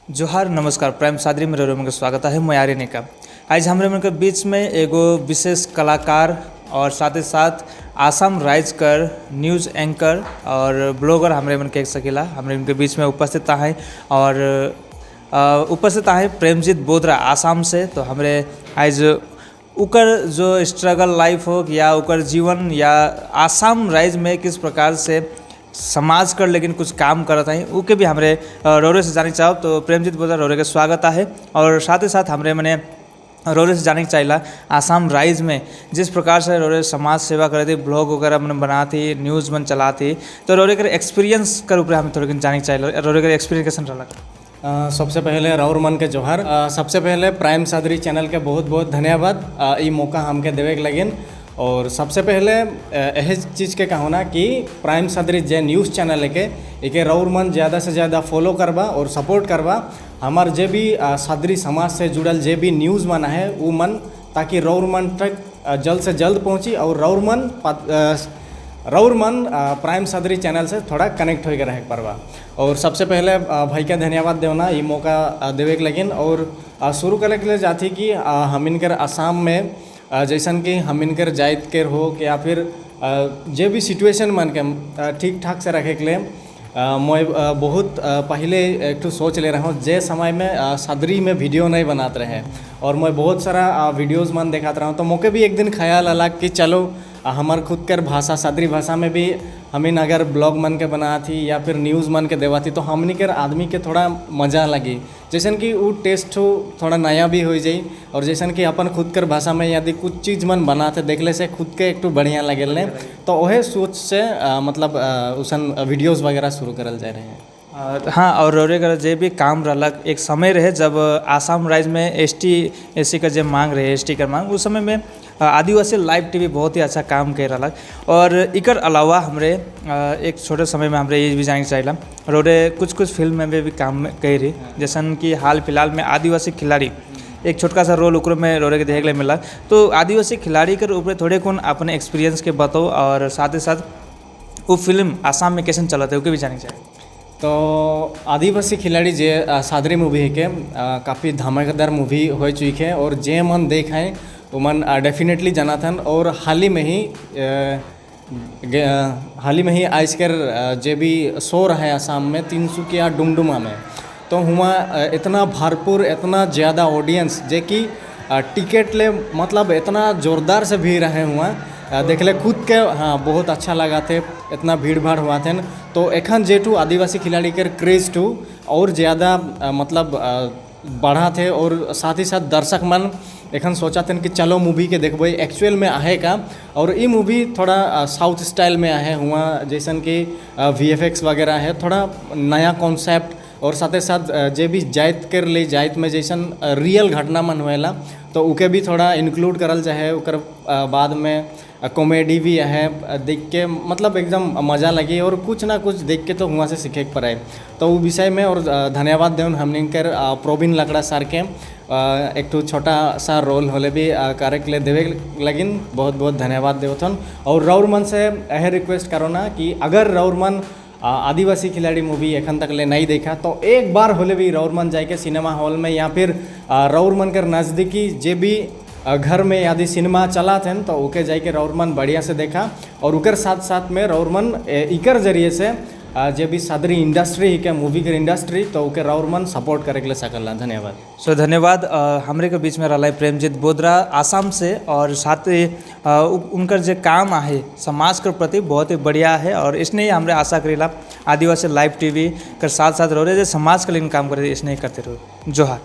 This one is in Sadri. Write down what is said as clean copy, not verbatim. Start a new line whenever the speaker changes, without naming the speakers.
जोहार, नमस्कार। प्राइम सादरी में रउरा के स्वागत है। मैं आर्यन का आज हमरे मन के बीच में एगो विशेष कलाकार और साथ ही साथ आसाम राइज कर न्यूज़ एंकर और ब्लॉगर हमरे मन के सकीला हमरे उनके बीच में उपस्थित हैं और उपस्थित हैं प्रेमजीत बोदरा आसाम से। तो हमरे आज उकर जो स्ट्रगल लाइफ हो या उकर जीवन या आसाम राइज में किस प्रकार से समाज कर लेकिन कुछ काम करत हैं, उके भी हमरे रौरे से जाने चाहो। तो प्रेमजीत बोदरा, रौरे के स्वागत है और साथ ही साथ हमरे मने रौरे से जाने के चाहिला, आसाम राइज में जिस प्रकार से रौरे समाज सेवा करे थी, ब्लॉग वगैरह मन बनाती, न्यूज़ मन चलाती, तो रौरे के एक्सपीरियंस कर ऊपर हमें थोड़े जाने के चाहिए। रौरे के एक्सपीरियंस कैसन रहा?
सबसे पहले राउर मन के जोहार। सबसे पहले प्राइम सादरी चैनल के बहुत बहुत धन्यवाद ई मौका हमके देवे के लगिन। और सबसे पहले यह चीज़ के कहना कि प्राइम सादरी जे न्यूज़ चैनल के एके राउर मन ज़्यादा से ज़्यादा फॉलो करबा और सपोर्ट करबा। हमार जे भी सादरी समाज से जुड़ल जे भी न्यूज़ मन है, वो मन ताकि राउर मन तक जल्द से जल्द पहुँची और राउर मन प्राइम सादरी चैनल से थोड़ा कनेक्ट होके रहे परवा। और सबसे पहले भाई का धन्यवाद देवना ये मौका देवे के लगिन। और शुरू करे के लिए जाती कि हम इनकर आसाम में जैसन कि हम इनकर जाइत के हो कि या फिर जे भी सिचुएशन मन के ठीक ठाक से रखे के लिए मैं बहुत पहले एक ठो सोच ले रहा हूँ। जे समय में सादरी में वीडियो नहीं बनाते रहे और मैं बहुत सारा वीडियोस मन देखात रहा हूँ, तो मोके भी एक दिन ख्याल आला कि चलो हमार खुद कर भाषा सादरी भाषा में भी हमीन अगर ब्लॉग मन के बनाती या फिर न्यूज़ मन के देवाती, तो हमनी के आदमी के थोड़ा मज़ा लगी, जैसन कि वो टेस्ट हो थोड़ा नया भी हो जाई। और जैसन कि अपन खुद कर भाषा में यदि कुछ चीज़ मन बनाते देखले से खुद के एक तो बढ़िया लगे ने, तो वह सोच से मतलब उसन वीडियोस वगैरह शुरू करल जा रहे हैं।
हाँ, और रौरे कर जे भी काम रहलक, एक समय रहे जब आसाम राज्य में एसटी एससी का जे मांग रहे, एसटी का मांग, उस समय में आदिवासी लाइव टीवी बहुत ही अच्छा काम कर रहलक। और इकर अलावा हमरे एक छोटे समय में हमरे ये भी जाने चाहिए, रौरे कुछ कुछ फिल्म में भी काम करी रही, जैसन कि हाल फिलहाल में आदिवासी खिलाड़ी, एक छोटका सा रोल ओकरो में रौरे के देखे के मिला। तो आदिवासी खिलाड़ी के ऊपर थोड़े कौन अपने एक्सपीरियंस के बताओ और साथ ही साथ वो फिल्म आसाम में कैसे चलत है, ओके भी जाने चाहिए।
तो आदिवासी खिलाड़ी जे सादरी मूवी है के काफ़ी धमाकेदार मूवी हो चुकी है और जे मन देख हैं वो मन डेफिनेटली जाना थन। और हाल ही में ही आज कर जे भी शो रहा है आसाम में, तिनसुकिया डुमडुमा में, तो हुआ इतना भरपूर, इतना ज़्यादा ऑडियंस जे कि टिकट ले मतलब इतना ज़ोरदार से भीड़ रहे हुआ देखले खुद के, हाँ, बहुत अच्छा लगा थे, इतना भीड़ भाड़ हुआ थे। तो एखन जेटू आदिवासी खिलाड़ी के क्रेज टू और ज़्यादा मतलब बढ़ा थे और साथ ही साथ दर्शक मन एखन सोचा थे कि चलो मूवी के देखबै, एक्चुअल में आहे का। और ये मूवी थोड़ा साउथ स्टाइल में आहे हुआ, जैसन कि वीएफएक्स वगैरह है, थोड़ा नया कॉन्सेप्ट और साथ ही साथ जे भी जाइत कर ले जाइत में जैसन रियल घटना मन हुएला, तो उके भी थोड़ा इंक्लूड करल जाए। ओकर बाद में कॉमेडी भी है, देख के मतलब एकदम मज़ा लगी और कुछ ना कुछ देख के तो वहाँ से सीखे के पड़े। तो वो विषय में और धन्यवाद देवन हमने कर प्रवीण लकड़ा सर के, एक तो छोटा सा रोल होले भी करे के लिए देवे लगिन, बहुत बहुत धन्यवाद देवथन। और रौर मन से यह रिक्वेस्ट करो ना कि अगर रौर मन आदिवासी खिलाड़ी मूवी एखन तक ले नहीं देखा, तो एक बार होले भी रौर मन जाके सिनेमा हॉल में या फिर रौर मन कर नज़दीकी जे भी घर में यदि सिनेमा चला थे, तो ओके जाके रौर मन बढ़िया से देखा। और उकर साथ साथ में रौर मन इकर जरिए से जे भी सादरी इंडस्ट्री के मूवी के इंडस्ट्री, तो ओके रौर मन सपोर्ट करे के लिए सकला। धन्यवाद।
सो धन्यवाद। हमरे के बीच में रहा प्रेमजीत बोदरा आसाम से और साथ ही उनकर जो काम आहे समाज के प्रति बहुत ही बढ़िया है और इसने ही हमरे आशा करेला आदिवासी लाइव टीवी कर साथ साथ रहो, जो समाज के लिए काम करे, इसने ही करते रहो। जोहार।